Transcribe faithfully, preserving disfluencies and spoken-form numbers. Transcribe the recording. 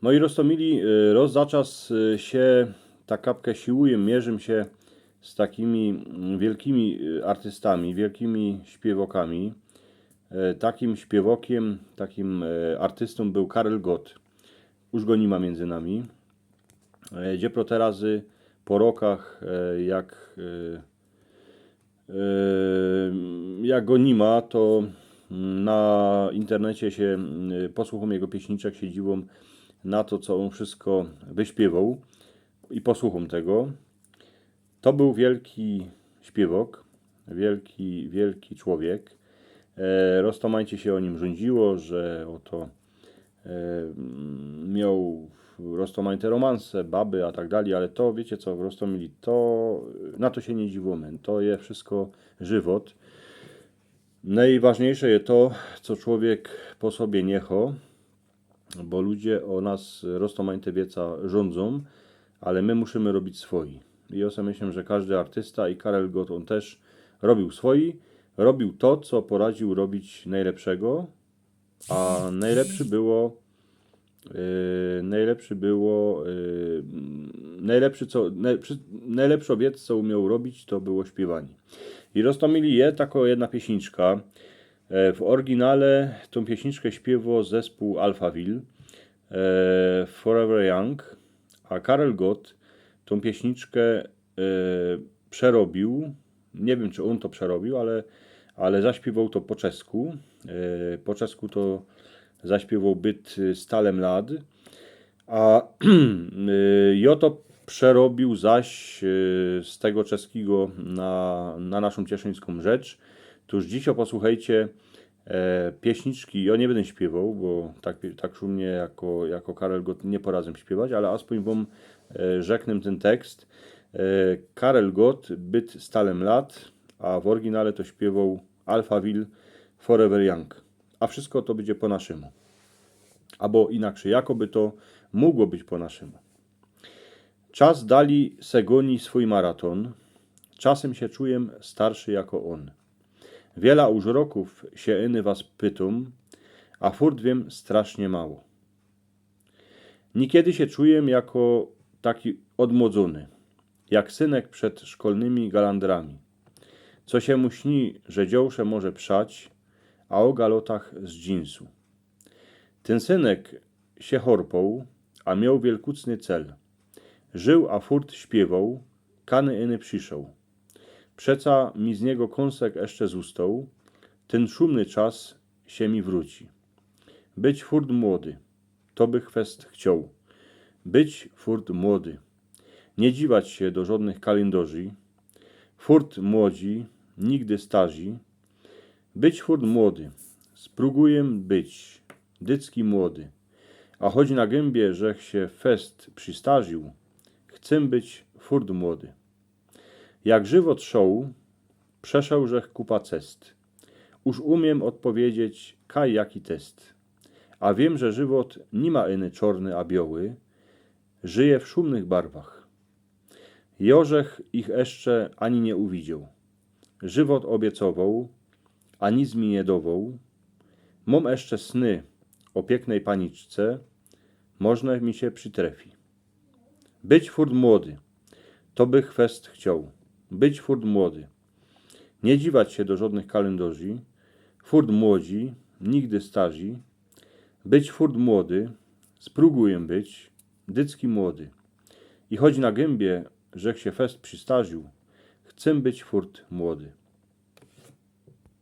No i roztōmili, y, roz za czas, y, sie tak kapkã siłujym, mierzym sie z takimi, mm, wielkimi, y, artystami, wielkimi śpiywokami. E, takim śpiewokiym, takim, e, artystōm bōł Karel Gott. Już go niy ma miyndzy nami. E, dziepro te razy po rokach, e, jak, e, e, jak go niy ma, to, mm, na internecie sie, mm, posłuchōm jego pieśniczek, sie dziwōm na to, co ôn wszystko wyśpiywoł, i posłuchōm tego. To bōł wielki śpiywok, wielki, wielki człowiek. E, roztōmajcie sie ô nim rzuńdziło, że ôto, e, mioł roztōmajte romanse, baby, a tak dalij, ale to, wiycie co, roztōmili, to, na to sie niy dziwōmy, to je wszystko żywot. Nojważniyjsze je to, co człowiek po sobie niechŏ, bo ludzie ô nas roztōmajte wieca rzuńdzōm, ale my musimy robić swoji. I jŏ se myślã, że kożdy artysta i Karel Gott, ôn tyż robiōł swoji, robiōł to, co poradziōł robić nojlepszego, a nojlepszy było, e, nojlepszy było, e, nojlepszy co, noj-, prze-, nojlepszŏ wiec, co umioł robić, to było śpiywaniy. I roztōmili, je takŏ jedna pieśniczka. E, w ôryginale tōm pieśniczkã śpiywoł zespōł Alphaville, e, Forever Young, a Karel Gott tōm pieśniczkã, e, przerobiōł. Niy wiym, czy ôn to przerobiōł, ale, ale zaśpiywoł to po czesku. E, po czesku to zaśpiywoł Być, e, stale młody. A, e, jŏ to przerobiōł zaś, e, z tego czeskigo na, na naszōm cieszyńskōm rzecz. Tōż dzisiŏ posłuchejcie, e, pieśniczki. Jŏ niy byda śpiywoł, bo tak, tak szumnie jako, jako Karel Gott niy poradzã śpiywać, ale aspōń wōm, e, rzeknã tyn tekst. E, Karel Gott, Być stale młody, a w ôryginale to śpiywoł Alphaville, Forever Young. A wszystko to bydzie po naszymu. Abo inaczyj, jako by to mogło być po naszymu. Czas dalij se gōni swōj maratōn, czasym sie czujym starszy jako ôn. Wiela już rokōw sie iny was pytōm, a furt wiym strasznie mało. Niykiedy sie czujym jako taki ôdmłodzōny, jak synek przed szkolnymi galandrami, co sie mu śni, że dziołsze może przać, a ô galotach z dżinsu. Tyn synek sie chorpoł, a mioł wielkucny cel. Żył, a furt śpiywoł, kany iny przyszoł. Przeca mi z niego kōnsek jeszcze zostoł, tyn szumny czas sie mi wrōci. Być furt młody, to bych fest chcioł. Być furt młody. Niy dziwać sie do żodnych kalindorzi. Furt młodzi, nigdy starzi. Być furt młody. Sprōgujym być dycki młody. A choć na gymie żech sie fest przistarziōł, chcym być furt młody. Jak żywot szoł, przeszoł żech kupa cest. Już umiym ôdpowiedzieć kaj jaki test. A wiym, że żywot niy ma iny czŏrny a bioły, żyje w szumnych barwach. Jŏ żech ich jeszcze ani niy uwidzioł. Żywot ôbiecowoł, a nic mi niy dowoł. Mōm jeszcze sny ô piyknyj paniczce, może mi sie przitrefi. Być furt młody, to bych fest chcioł. Być furt młody. Niy dziwać sie do żodnych kalindorzi. Furt młodzi, nigdy starzi. Być furt młody, sprōgujym być dycki młody. I choć na gymie żech sie fest przistarziōł, chcym być furt młody.